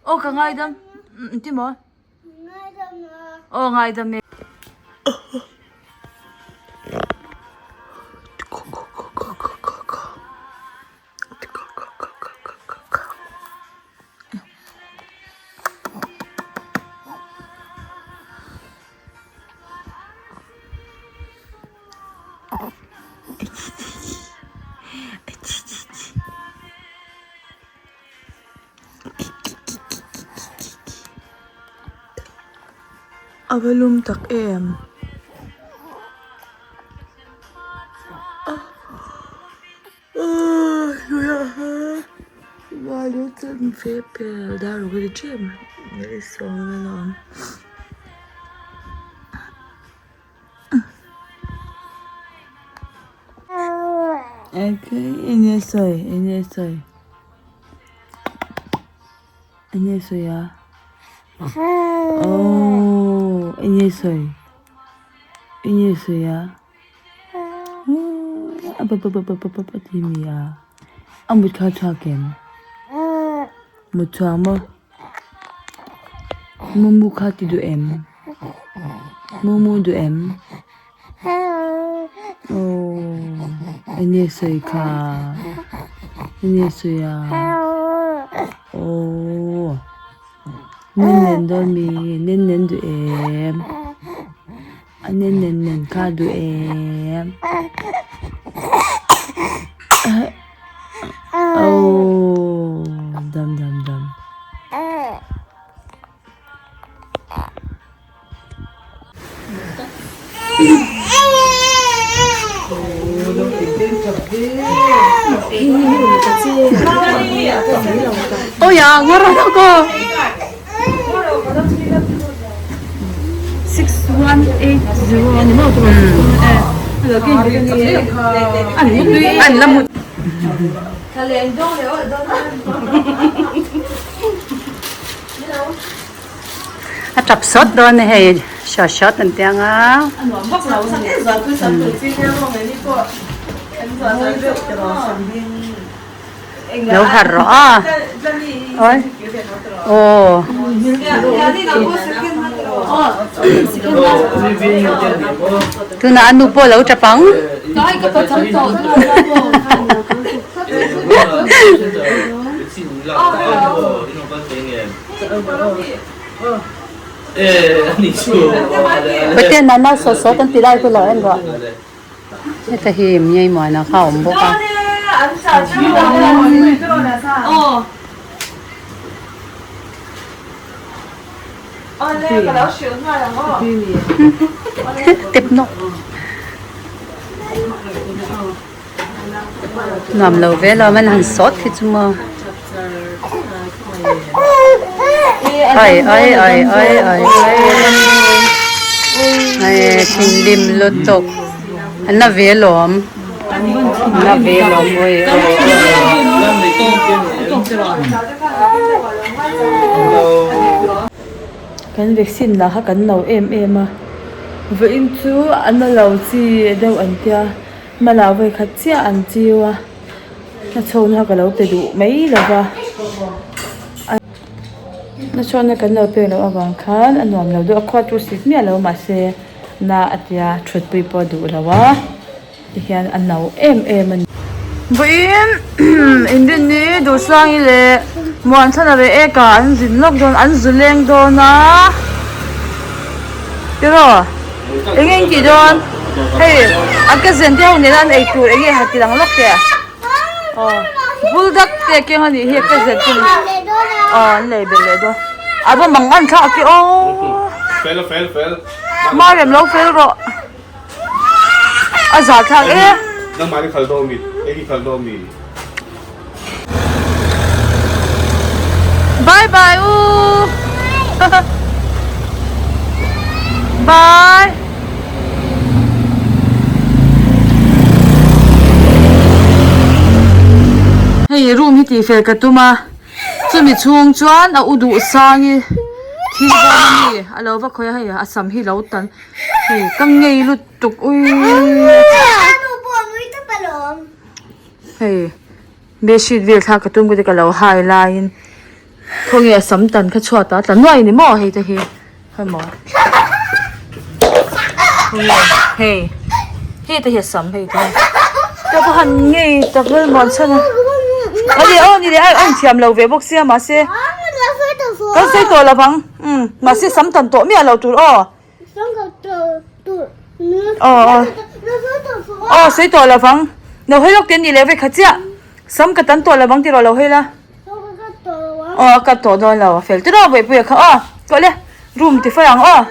Aw ka ngaidam ti maw? Aw ngaidam e. A va lum tak em Enge sawi enge sawi enge sawi a aww enge sawi enge sawi a aww a pa pa pa pa pa ti mi a a mut kha chhuak em mut chhuak maw. Mumu kha ti duh em? Mumu duh em? Aww enge sawi kha enge sawi a aww nen nen dawn mi nen nen duh em a nen nen nen kha duh em Aww dam dam dam. Ôi à, ngon rồi đâu cô. 6180 ni maw An la mut. A tap sawt dawn a hei shawt shawt an ti ang a. Lo harh rawh a. Oi. Aw. Tunah a nu pawh lo tap ang. Pathian nana sawt sawt an ti lai chu lo en rawh. Heta hi miai muana kha a awm bawk a. Tep nawk. Nuam lo ve lo man han sawt hi chu maw. Ai ai ai ai ai ai ai thinrim lutuk an la ve lawm an la ve lawm ui ui Kan vaccine lah kha kan lo em em a vawiin chu an la lo chi deuh an tia hmanah vawi khat chiah an chiu a. Na chhawna ka lo pe duh mai lo va na chhawna kan lo pek loh avang khan a nuam lo deuh a khuat chu sik miah lo mahse na a tia thut pui pawh a duh lo a tihian a no em em a ni. Vawiin inrinni Duhsangi leh Muanthana leh Eka an zin lawk dawn an zu leng dawn a tiraw eng eng tih dawn hei a ka zen te ho nena an ei tur eng nge ha ti lang lawk teh aw buldak te a keng a nih hi a ka zen te aw an lei belh leh dawn a va mang an thlak e aw Mariam lo fel rawh a zah thlak e. Bye bye u Bye Hei room hi tih fel ka tum a chumi chhung chuan a u duh sang i thil dawn a mi a lo va khawi a hei a sam hi lo tan hei ka ngei lutuk ui hei bedsheet vel thlak ka tum ka ti ka lo hai laiin. Khawnge a sam tan kha chhuat a tla nuai ni maw hei te hi khawi maw khawnge hei hei te hi a sam hei te hi ka va han ngei tak vel muan chhan a ani aw ni leh a inthiam lo ve bawk sia mahse kan sawi tawh lo vang umm mahse sam tan tawh miah lo tur aw. Aw aw aw sawi tawh lo vang lo hawi lawk te an nih leh vek kha chiah sam ka tan tawh lo vang tiraw lo hawi la aw a cut tawh dawn lo a fel tiraw buaipui a kha aw tawh le room ti fai ang aw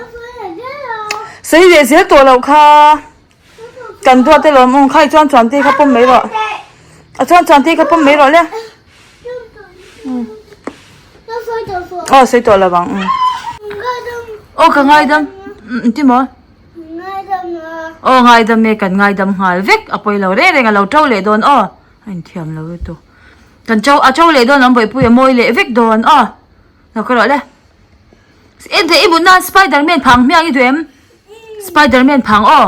sawi leh zel tawh loh kha kan duat te lawm awm kha i chuan chuan te kha pawm mai rawh a chuan chuan te kha pawm mai rawh le. Aw sawi tawh lo vang aw ka ngaidam engti maw aw ngaidam e kan ngaidam nghal vek a pawi lo reng reng a lo to leh dawn aw a inthiam lo lutuk kan to a to leh dawn ang bawihpui a mawi leh vek dawn aw lo ka rawh le Enteh i mutna spiderman phang hmiang i duh em? Spiderman phang aw.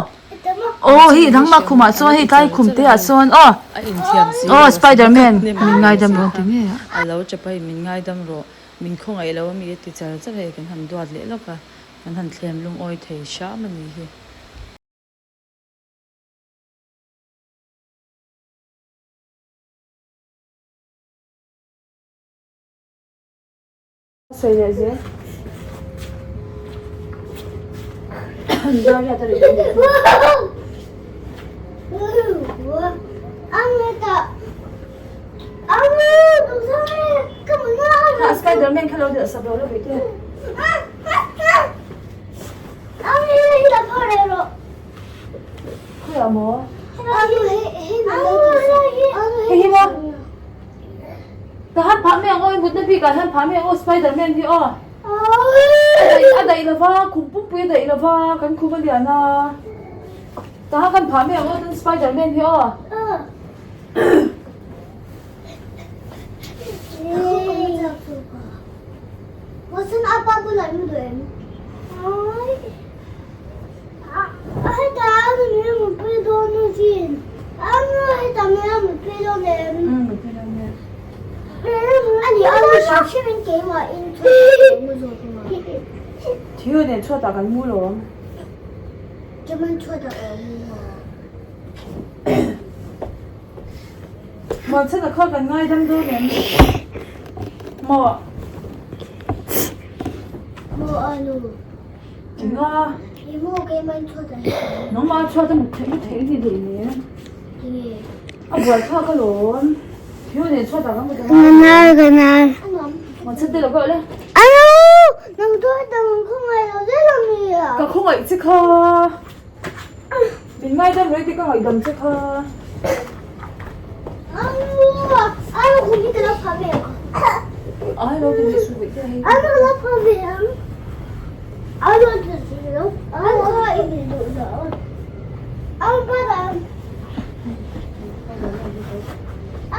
Aw hei dangmah khumah sawn hei tlai khum te ah sawn aw. Aw spiderman min ngaidam rawh ti ngei a. A lo chap a min ngaidam rawh min khawngaih lo ami a ti char char hei kan han duat leh lawk a kan han thlem lungawi thei hram a ni hi. Sawi leh zel. Spiderman kha lo delh sak lo la bawih te. Khawiah maw? Hei hi maw? Ka han phah mai ang aw i mutna bik ah hian phah mai ang aw spiderman hi aw a daih lova khum pumpui a daih lova kan khum a lian a tah khan kan phah mai ang aw chuan spiderman hi aw. Thil nen chhuatah kan mu lawm. Muanchhana kha kan ngaidam dawn em? Maw? Enga? Nangmah chhuat a mut theih mut theih a ni leh nen. A buai thlak alawm. Thil nen chhuat ah kan mut a. Muanchhan te lo keuh le. Ka khawngaih che kha. Min ngaidam rei te ka ngaihdam che kha. Ai lo ti leh suh te hei.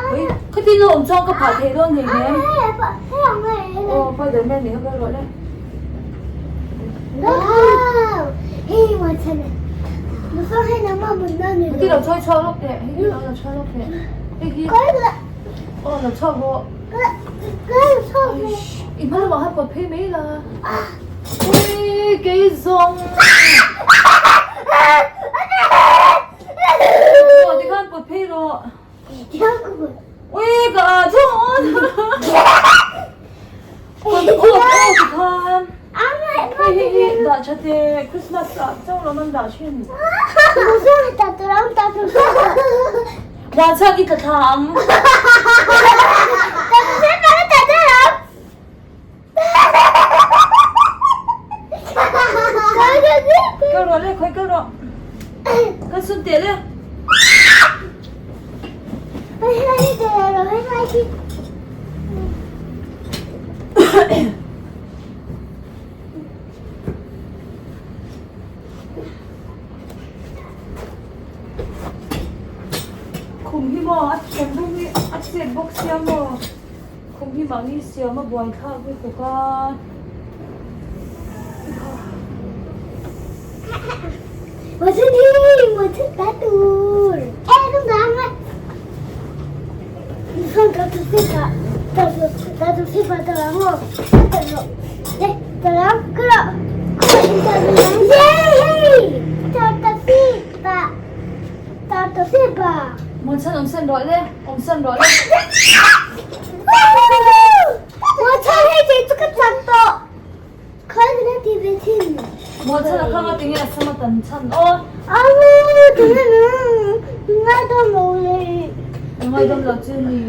Ui khati lo awm chuan ka phah thei dawn hleinem. Aw Spiderman nih kha kal rawh le. Heti lo chawi chhuak lawk teh, hei hi lo chhuak lawk teh, hei hi aw lo chhuak rawh. I hma lamah khan pawt phei mai la. Ui kei zawng. Aw tikhan pawt phei rawh. Ui ka ah thawng. Pawt aw aw tikhan. Hei hei hi dah tha teh Christmas ah chauh lo man dah thin. Muanchhak i tla thla ang. Kal rawh le khawi kal rawh. Kal sun teh le. Khum hi maw a thiam bawk hi a chet bawk sia maw khum hi mahni siam a buai thlak lutuk a. Muanchhan awmsan rawh le, awmsan rawh le. Muanchhan a khang a tinge a sam a tan chhan aw. Ngaidam lo chu ni.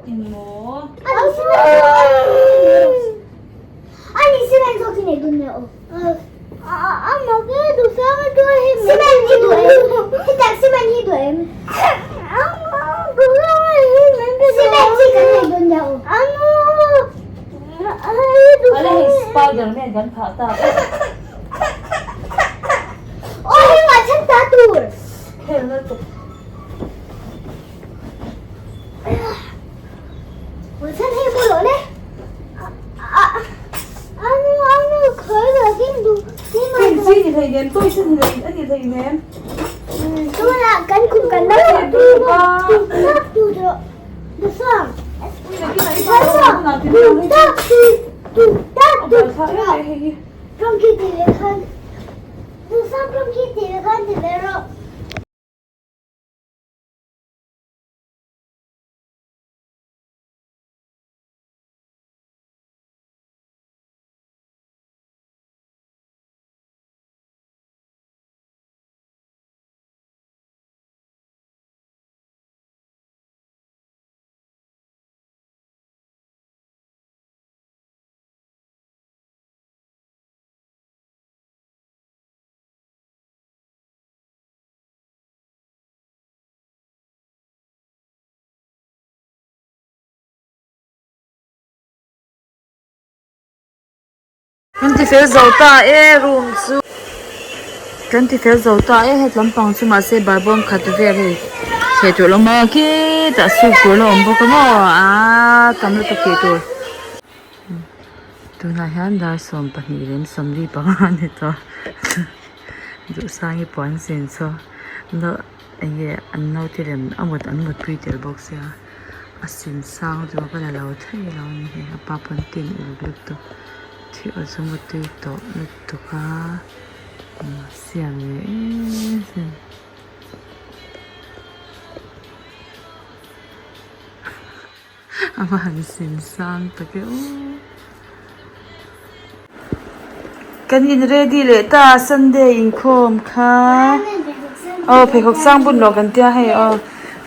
Engmaw? Ala hei spider man kan phah ta. Khelna tuk. Chi ni thei nem toys a ni lei a ni thei nem. Kan ti fel zo ta e room chu kan ti fel zo ta e het lampang chu mahse barbawm khat vel hei chhe tur a awm a khitah suk tur la awm bawk a maw aaa tam lutuk tih tur tunah hian dar 12 leh 45 a ni tawh duhsangi puan sin chu enge an naute lem a mut an mutpui tel bawk sia a sin sang chu ka la lo thei lo a ni hei a pa pawn tin uluk lutuk thil aw chu mutui tawh lutuk a siam ve em em. A va han sin sang tak e aw. Kan in ready leh ta Sunday inkhawm kha aw pheikhawk sang bun rawh kan tia hei aw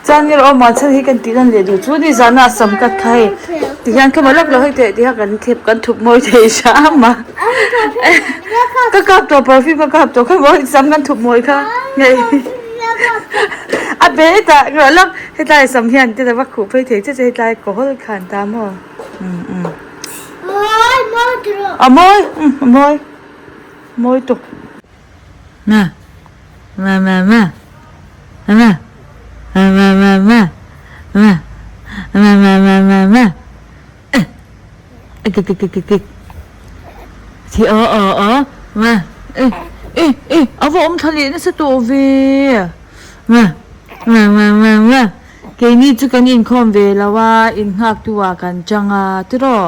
chuan nge aw muanchhan hi kan tih lan leh duh chu ni zana a sam cut kha hei tihian ka malak lo hei teh tihian kan khep kan thup mawi thei hram a ka kap tawh perfume ka kap tawh kha maw sam kan thup mawi kha hei a be hetah rawh lawk. Hetlai sam hian te lova khuh phei thei che che hetlai alcohol khan ta maw umm umm a mawi umm a mawi mawi tuk ma ma ma ma ma ma ma ma ma ma ma ma ma ma ma eh ki ki ki ki ki thi aw aw aw ma eh eh eh a va awm thla leh nasa tawh ve ma Ma ma ma ma keini chu kan inkhawm ve lo a innghak tu ah kan chang a tiraw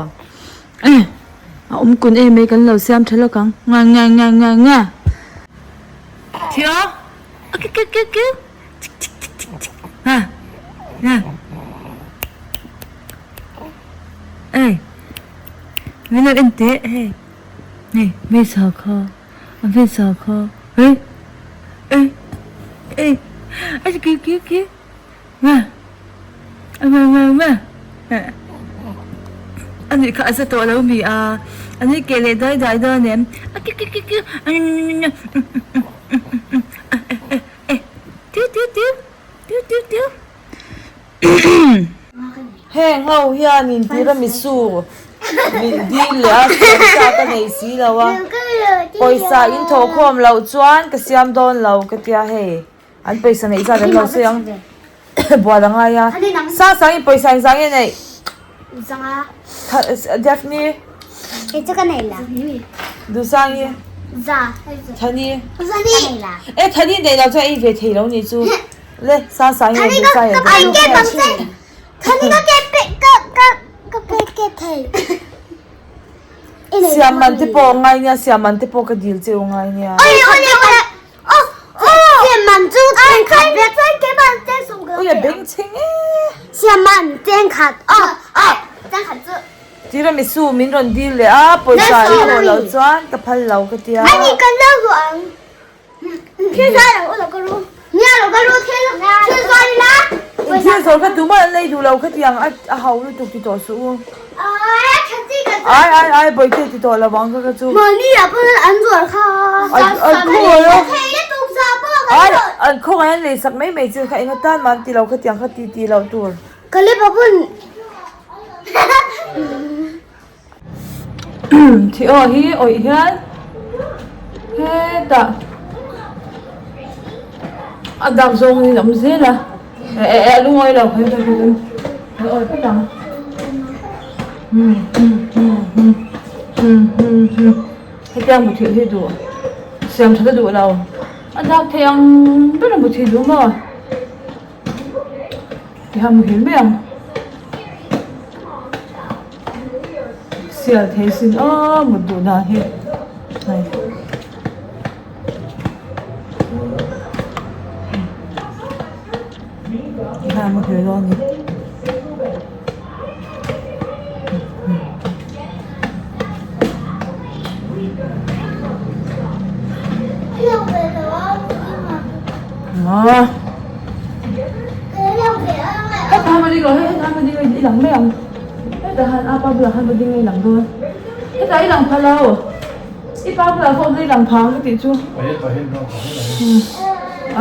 eh a awm kun em mai kan lo siam tha lawk ang nga nga nga nga nga thio a ki ki ki ki chik chik chik chik chik nga nga ei min lo en teh hei hei hmeichhia kha. A hmeichhia kha eh eh eh a ti ki ki ma ma ma ma a nih kha a za tawh lo mi a a ni keh leh dai dai dawn em a ki ki ki ki eh eh tiu tiu tiu tiu tiu tiu. Heng ho hianin tiramisu min dil leh a siam sa ka nei si lo a, pawisa in thawhkhawm loh chuan ka siam dawn lo ka tia hei an pawisa neih zat an lo sawi ang. Bual a ngai a. Sangsangin pawisa engzah nge neih? Daphne. Duhsangi. Thani. E Thani neih loh chuan ei ve thei lo nih chu. Le Sangsangi leh Duhsangi leh Siam man te pawh a ngai nia, siam man te pawh ka dil che u ngai nia. Ui a beng chhe nge. Tira misu min rawn dil leh a, pawisa i thawh loh chuan ka phal lo ka tia. Thil zawr kha tumah an lei duh lo kha tiang a hau lutuk ti tawh suh u. Ai ai ai bawihte ti tawh lo ang kha kha chu. Ai an khawngaih an lei sak mai mai che kha enga tan mah an ti lo kha tiang kha ti ti loh tur. Thi aw hi awih hian hetah a dak zawng in a awm zel a eh eh a lungawi lo kher kher kher a awi phawt ang hetiang muthilh hi duh siam that a duh lo a dak thei ang ber a muthilh duh maw. Tihian muhil mai ang. Sial thei sin aw mut duh dan hi hei. Tihian muhil dawn a ni. Hetah han va ding rawh hei hetah han va ding rawh i lang mai ang hetah han apa bulah khan va ding i lang dawn hetah i lang pha lo i pa bulah pawh i lang pha ang ka tih chu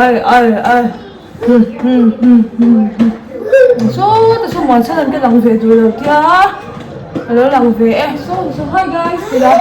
ai ai ai. Saw te saw muan chhan te lang ve duh lo tia a lo lang ve e saw te saw hi guys ti la.